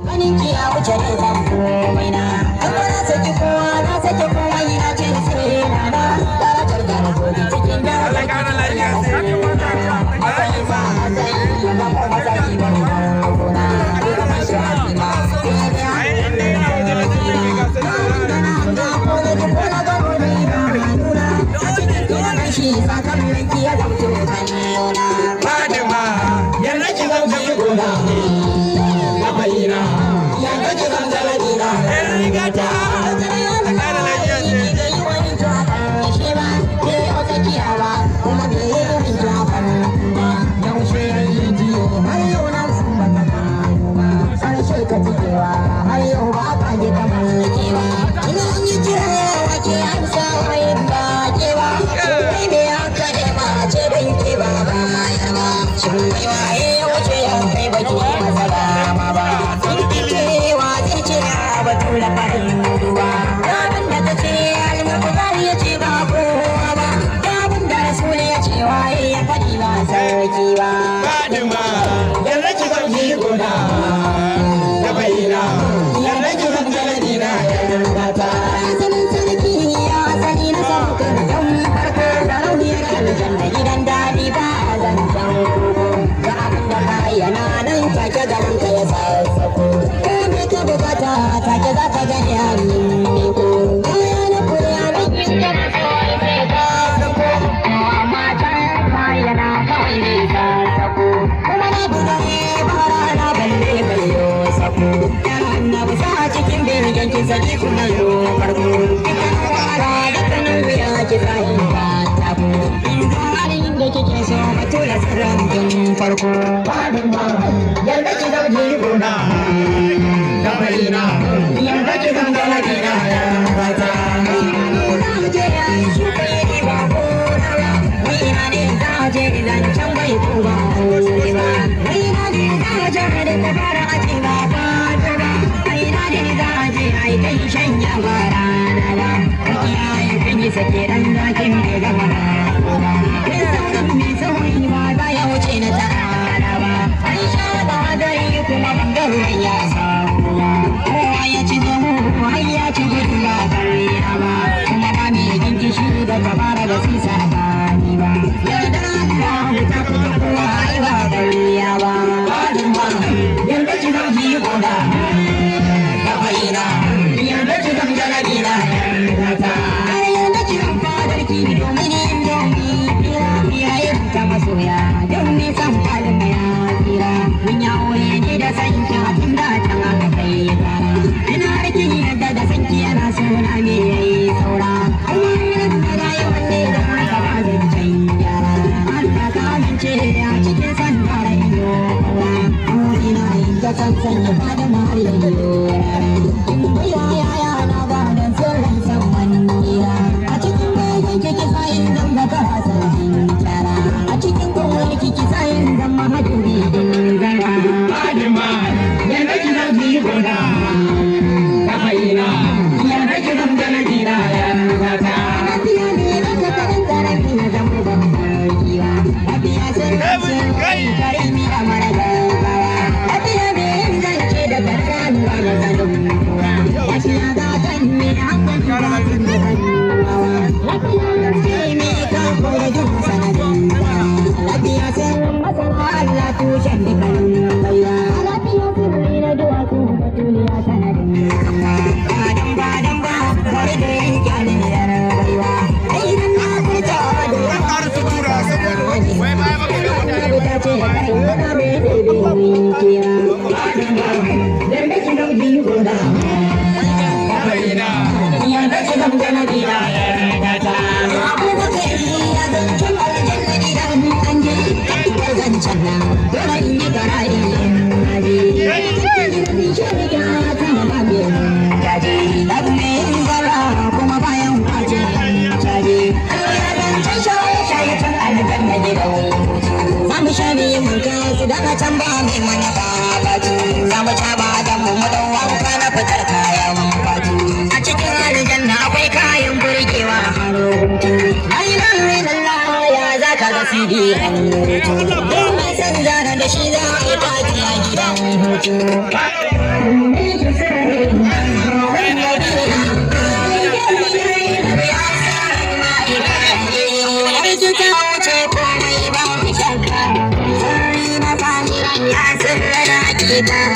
Ganin ki ya wuce ne zan komai na. Amma na saki kowa, na saki komai, na ce sai na na. Darajar da na goge cikin Allah darajar ƙara lafiya sai. matsayin sa matsayi ya zama matsayi wani gona. Girman shi azima sai dai Ai, inda yana waje na jin mai gasar da na hanga ko na ji ko na gano ne ba nuna. A cikin kiran shi sakamakon ki ya zamto kallona. Fadima, Yarda ki zan je gona na bayyana, yarda ki zan jaladina. ‘yan rigata. Allah ƙara lafiya sai. Shin wai waye wuce yan kai baki masa dama ba? Sun fi cewa zai ce a batu da farin ruwa. Abin da ta ce almukudari ya ce ba kowa ba. Abin da rasul ya ce waye ya faɗi ba sarki ba. Fadima, Yarda ki zan je gona na bayyana, yarda ki zan jaladina. Gata asalin sarki ya asali na saukar dan farko sarauniyar aljanna gidan daɗi ba a zancen koko. Ga abin da ka ayyana nan take gaban ka ya sassako. Ko me ka bukata take za ka gani hannun miko. Kaya na kuriya nan in kana so sai ka sako. Amma can ka ayyana kawai ne sassako. Kuma na buga ne ba rana balle bayo sako. Yar annabi sa cikin birgen ki saki kuma yo farko. Dukkanin wahala dukkanin wuya ki sahi ba tabo. In ga halin da kike so batula sirrin tun farko. Fadima, yarda ki zan je gona na bayyana, yarda ki zan jaladina. Fata Ina ne za mu je a yi shuka yi ba ko rawa. Wai ina ne za a je zancen bai ko ba aure ba. Wai ina ne za a je da ta fara a ce ba fata ba. Wai ina ne za a je a yi ta yi shanya ba rana ba. Iyaye kun yi sake dan zakin bai gama ba. Kai sauran mai sauri ba za ya wuce na ta'ala ba. An sha ba gari kuma ban ga ruwan ya samu ba. Kowa ya ci zamo har ya ci gudu ba karya ba. Kuma ba mai jinkishi da tabara da sisa ba ni ba. Yarda Allah ta fito kowa ai ba karya ba. Fadima, yarda ki zan je gona na bayyana, yarda ki zan jaladina. Fata Har yarda ki zan fadar ki domin in domin fira iyayen ta masoya don nisan falin ya tsira. Mun yi aure ne da sanki a tun da can aka kai kara. Ina rikin yadda da sanki yana suna me yayi saura. Kuma da rayuwar ne da haka ba zancen gyara. Allah ka amince a cikin san fara iyo kaura. Ina yin ta san sanya fada har yayo rara. In baiwa yaya na ba dan sirrin san manira. A cikin bayan kike sa'in zan baka sarkin kyara. A cikin kowar kike sa'in zan mahaduri din zara. Fadima, yarda ki zan je gona na bayyana, yarda ki zan jaladina. Fata Lafiya ne aka karan karami na zama babbar giwa. Lafiya sirrin karimi a mara gaggawa. Lafiya ne yin zance da karkaruwa da sanin kowa. Lafiya gatan ne hankali gatan da hannuwa. Lafiya ce mai kako da duk sanadin tsara. Lafiya sirrin masana Allah tushen dukkanin baiwa. Lafiya sirri na duwatsu batuliya sanadin kanwa. Ba dan ba dan ba bari da yin kyalin yar baiwa. Idan na furta da Zan ƙara sutura saboda wai baya baka ga mutane Annabi ta ce kai wani mai ɗebe min kira. Fadima, yarda ki zan je gona na bayyana, yarda ki zan jaladina. Fata Abubakar ya zancen aljanna idan an je bar zancen nan dole in yi karari in naje. Gidan shirya ta ba mai caje, abu mai zara kuma bayan kwace caje. Ya zancen shaye-shaye can aljanna gidan hutu. Za mu sha biyu mun kai su daga can ba mai mana babatu. Za mu ca ba da mu mu dau wanka na fitar kayan fatu. A cikin aljanna akwai kayan burgewa har hutu. La ilaha illallah ya za ka ga sidi an hutu. Duk mai san zara da shi za a yi fati a gidan hutu. Thank you.